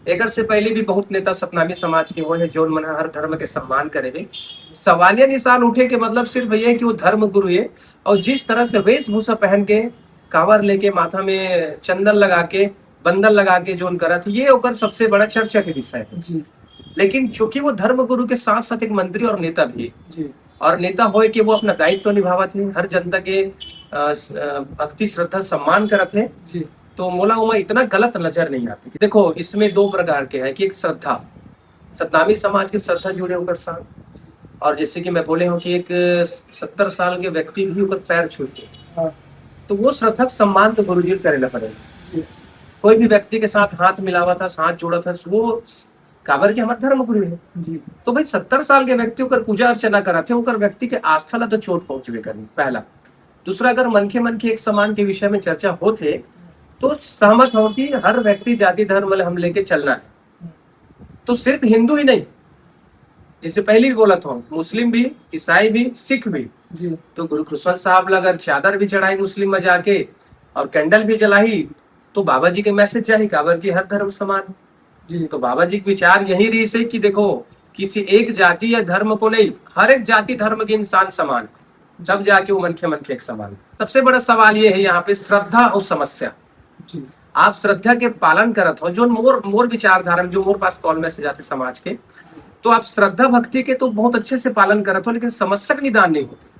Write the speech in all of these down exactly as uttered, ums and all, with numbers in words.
एकर से पहले भी बहुत नेता सतनामी समाज के हुए हैं, जोन मन हर धर्म के सम्मान करे हे। सवालिया निशान उठे के मतलब सिर्फ ये है कि वो धर्म गुरु है, और जिस तरह से वेशभूषा पहन के, कांवर लेके, माथा में चंदन लगा के, बंदन लगा के जोन करत हे, ये ओकर सबसे बड़ा चर्चा के विषय है। जी। लेकिन चूंकि वो धर्म गुरु के साथ साथ एक मंत्री और नेता भी है, जी। और नेता होए के वो अपना दायित्व निभावत है, हर जनता के अ, स- अ, भक्ति, श्रद्धा, सम्मान करत है, जी। तो मोला ओमा इतना गलत नजर नहीं आती। देखो, इसमें दो प्रकार के है कि एक श्रद्धा, सतनामी समाज के श्रद्धा जुड़े ओकर साथ, और जैसे कि मैं बोले हूँ कि एक सत्तर साल के व्यक्ति भी ओकर पैर छू के, हाँ। तो वो श्रद्धा के सम्मान तो गुरुजी करे ला पड़ेगा। जी। कोई भी व्यक्ति के साथ हाथ मिलावत हस, हाथ जोड़त हस, वो काबर के हमार धर्म गुरु है। जी। तो भाई, सत्तर साल के व्यक्ति ओकर पूजा अर्चना करत है, ओकर व्यक्ति के आस्था ला तो चोट पहुंचबे करही, पहला। दूसरा, अगर मनखे मनखे एक समान के विषय में चर्चा होत हे, तो सहमत हो कि हर व्यक्ति जाति धर्म ला हम लेके चलना है। तो सिर्फ हिंदू ही नहीं, जैसे पहले भी बोला था, मुस्लिम भी, ईसाई भी, सिख भी। जी। तो गुरु खुशवंत साहब ला अगर चादर भी चढ़ाई मुस्लिम में जाके और कैंडल भी जलाही, तो बाबा जी के मैसेज जाही, काबर कि हर धर्म समान है। जी। तो बाबा जी के विचार यही रहिस हे कि देखो, किसी एक जाति या धर्म को नहीं, हर एक जाति धर्म के इंसान समान है, जब जाके वो मनखे मनखे एक समान है। सबसे बड़ा सवाल ये है यहाँ पे, श्रद्धा और समस्या। जी। आप श्रद्धा के पालन करत हो, जो मोर मोर विचारधारा में, जो मोर पास कॉल मैसेज आते समाज के, तो आप श्रद्धा भक्ति के तो बहुत अच्छे से पालन करत हो, लेकिन समस्या का निदान नहीं होते।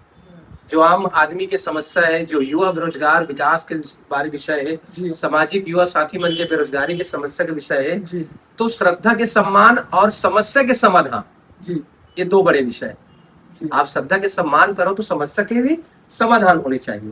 जो आम आदमी के समस्या है, जो युवा बेरोजगार विकास के बारे विषय है, जी। सामाजिक युवा साथी मन के बेरोजगारी के समस्या के विषय है, जी। तो श्रद्धा के सम्मान और समस्या के समाधान, जी। ये दो बड़े विषय है। जी। आप श्रद्धा के सम्मान करो तो समस्या के भी समाधान होने चाहिए।